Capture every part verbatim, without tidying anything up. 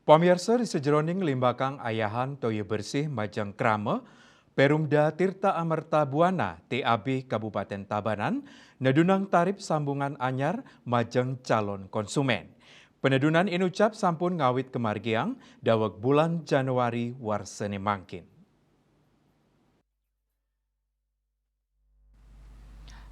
Pamiarsa, ri sajeroning nglimbakang ayahan toya bersih majeng krama, Perumda Tirta Amerta Buana T A B Kabupaten Tabanan nedunang tarip sambungan anyar majeng calon konsumen. Penedunan inucap sampun ngawit kamargiang daweg bulan Januari warsane mangkin.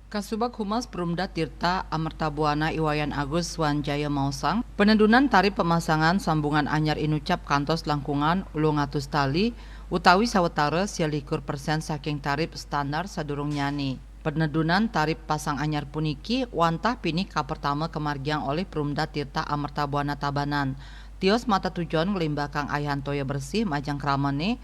Kasubag Humas Perumda Tirta Amerta Buana I Wayan Agus Wanjaya maosang, penedunan tarip pemasangan sambungan anyar inucap kantos langkungan ulung atus tali utawi sawetara sia likur persen saking tarip standar sadurungnyane. Penedunan tarip pasang anyar puniki wantah pinih kapertama kamargiang olih Perumda Tirta Amerta Buana Tabanan. Tios matetujon nglimbakang ayahan toya bersih majeng kramane,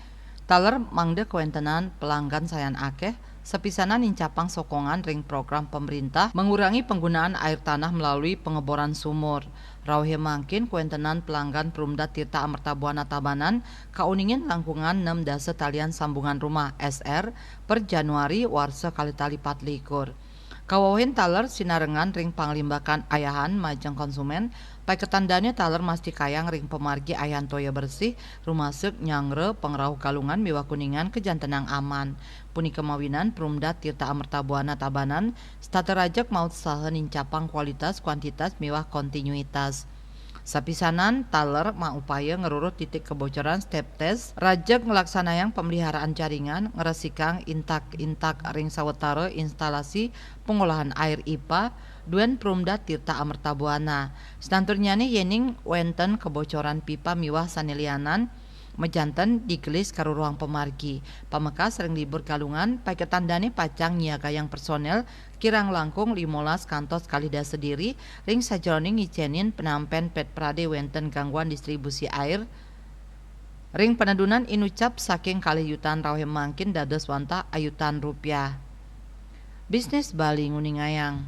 taler mangda kawentenan pelanggan sayan akeh, sapisanan nincapang sokongan ring program pemerintah mengurangi penggunaan air tanah melalui pengeboran sumur. Rauhé mangkin kawentenan pelanggan Perumda Tirta Amerta Buana Tabanan kauningin langkungan nem dasa talian sambungan rumah S R per Januari warsa kalih tali pat likur. Kawewehin taler sinarengan ring panglimbakan ayahan majeng konsumen, paiketan dane taler mastikayang ring pamargi ayahan toya bersih, rumasuk nyangra pangrauh Galungan miwah Kuningan kajantenang aman. Punika mawinan Perumda Tirta Amerta Buana Tabanan setata rajeg maut saha nincapang kualitas, kuantitas miwah kontinuitas. Sapisanan, taler maupaya ngruruh titik kebocoran step test, rajeg nglaksanayang pemeliharaan jaringan, ngresikang intak-intak ring sawetara instalasi pengolahan air I P A, duen Perumda Tirta Amerta Buana. Selanturnyane yening wenten kebocoran pipa miwah sane lianan, majanten digelis karuruhang pamargi. Pamekas ring libur Galungan, paiketan dane pacang nyiagayang personel kirang langkung limolas kantos kalih dasa diri ring sajeroning ngicenin penampen pet prade wenten gangguan distribusi air. Ring penedunan inucap saking kalih yutan rauhé mangkin dados wantah ayutan rupiah. Bisnis Bali nguningayang.